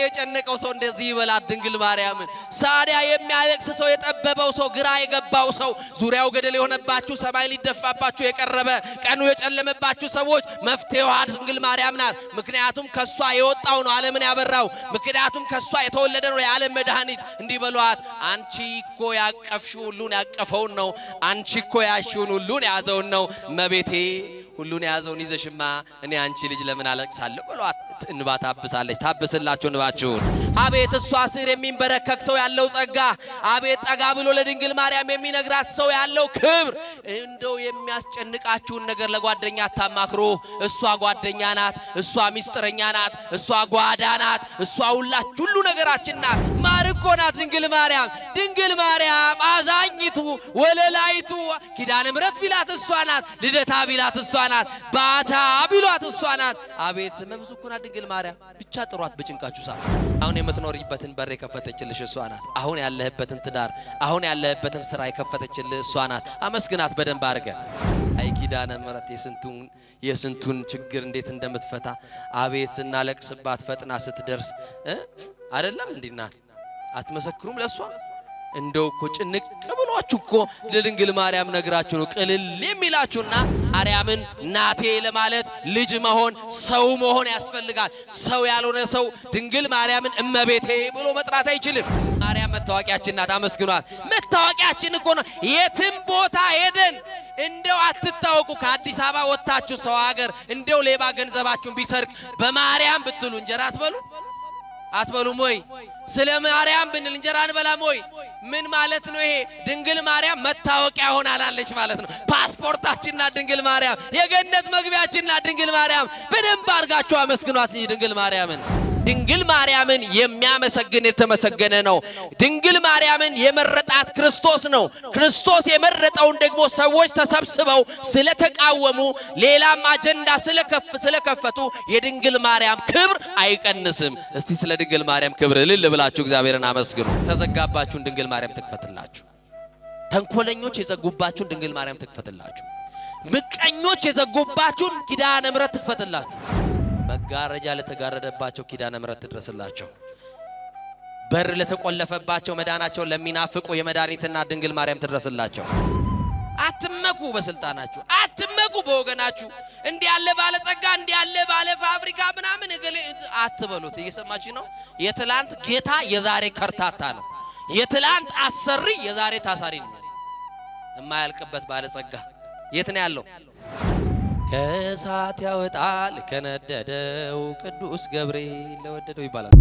የጨነቀው ሰው እንደዚህ ይበላት ድንግል ማርያምን። ሳዲያ የሚያለቅስ ሰው፣ የጠበበው ሰው፣ ግራ የገባው ሰው፣ ዙሪያው ገደል የሆነባችሁ፣ ሰማይ ሊደፋባችሁ የቀረበ፣ ቀኑ የጨለመባችሁ ሰዎች መፍትሄዋ ድንግል ማርያም ናት። ምክንያቱም ከሷ የወጣው ነው ዓለምን ያበራው። ምክንያቱም ከሷ የተወለደ ነው የዓለም መድኃኒት። እንዲህ በሏት፣ አንቺ እኮ ያቀፍሽው ሁሉን ያቀፈውን ነው። አንቺ እኮ ያሽውን ሁሉን የያዘውን ነው። እመቤቴ ሁሉን የያዘውን ይዘሽማ እኔ አንቺ ልጅ ለምን አለቅሳለሁ ብሏት እንባ ታብሳለች። ታብስላችሁ እንባችሁን። አቤት እሷ ስር የሚንበረከክ ሰው ያለው ጸጋ፣ አቤት ጠጋ ብሎ ለድንግል ማርያም የሚነግራት ሰው ያለው ክብር። እንደው የሚያስጨንቃችሁን ነገር ለጓደኛ አታማክሩ። እሷ ጓደኛ ናት፣ እሷ ሚስጥረኛ ናት፣ እሷ ጓዳ ናት፣ እሷ ሁላችሁ ሁሉ ነገራችን ናት። ማር እኮ ናት ድንግል ማርያም። ድንግል ማርያም አዛኝቱ ወለላይቱ፣ ኪዳነ ምሕረት ቢላት እሷ ናት፣ ልደታ ቢላት እሷ ናት፣ ባታ ቢሏት እሷ ናት። አቤት ስመ ብዙ እኮ ናት ድንግል ማርያም። ብቻ ጥሯት በጭንቃችሁ ሰዓት። አሁን የምትኖሪበትን በር የከፈተችልሽ እሷ ናት። አሁን ያለህበትን ትዳር፣ አሁን ያለህበትን ስራ የከፈተችልህ እሷ ናት። አመስግናት በደንብ አድርገ። አይ ኪዳነ ምሕረት የስንቱን ችግር እንዴት እንደምትፈታ፣ አቤት ስናለቅስባት ፈጥና ስትደርስ አይደለም እንዴ እናት? አትመሰክሩም ለሷ? እንደው እኮ ጭንቅ ብሏችሁ እኮ ለድንግል ማርያም ነግራችሁ ነው ቅልል የሚላችሁና ማርያምን ናቴ ለማለት ልጅ መሆን፣ ሰው መሆን ያስፈልጋል። ሰው ያልሆነ ሰው ድንግል ማርያምን እመቤቴ ብሎ መጥራት አይችልም። ማርያም መታወቂያችን ናት። አመስግኗት። መታወቂያችን እኮ ነው። የትም ቦታ ሄደን እንደው አትታወቁ። ከአዲስ አበባ ወጥታችሁ ሰው ሀገር እንደው ሌባ ገንዘባችሁን ቢሰርቅ በማርያም ብትሉ እንጀራ አትበሉ አትበሉም ወይ? ስለ ማርያም ብንል እንጀራ አንበላም ወይ? ምን ማለት ነው ይሄ? ድንግል ማርያም መታወቂያ ሆናላለች ማለት ነው። ፓስፖርታችን ናት ድንግል ማርያም፣ የገነት መግቢያችን ናት ድንግል ማርያም። በደንብ አድርጋችሁ አመስግኗት ድንግል ማርያምን። ድንግል ማርያምን የሚያመሰግን የተመሰገነ ነው። ድንግል ማርያምን የመረጣት ክርስቶስ ነው። ክርስቶስ የመረጠውን ደግሞ ሰዎች ተሰብስበው ስለተቃወሙ፣ ሌላም አጀንዳ ስለከፈቱ የድንግል ማርያም ክብር አይቀንስም። እስቲ ስለ ድንግል ማርያም ክብር እልል ብላችሁ እግዚአብሔርን አመስግኑ። ተዘጋባችሁን ድንግል ማርያም ትክፈትላችሁ። ተንኮለኞች የዘጉባችሁን ድንግል ማርያም ትክፈትላችሁ። ምቀኞች የዘጉባችሁን ኪዳነ ምሕረት ትክፈትላችሁ። መጋረጃ ለተጋረደባቸው ኪዳነ ምሕረት ትድረስላቸው። በር ለተቆለፈባቸው፣ መዳናቸውን ለሚናፍቁ የመድኃኒትና ድንግል ማርያም ትድረስላቸው። አትመኩ በስልጣናችሁ፣ አትመኩ በወገናችሁ። እንዲህ ያለ ባለጸጋ፣ እንዲህ ያለ ባለ ፋብሪካ ምናምን እገሌ አትበሉት። እየሰማችሁ ነው። የትላንት ጌታ የዛሬ ከርታታ ነው። የትላንት አሰሪ የዛሬ ታሳሪ ነው። የማያልቅበት ባለጸጋ የት ነው ያለው? ከእሳት ያወጣል ከነደደው ቅዱስ ገብርኤል ለወደደው ይባላል።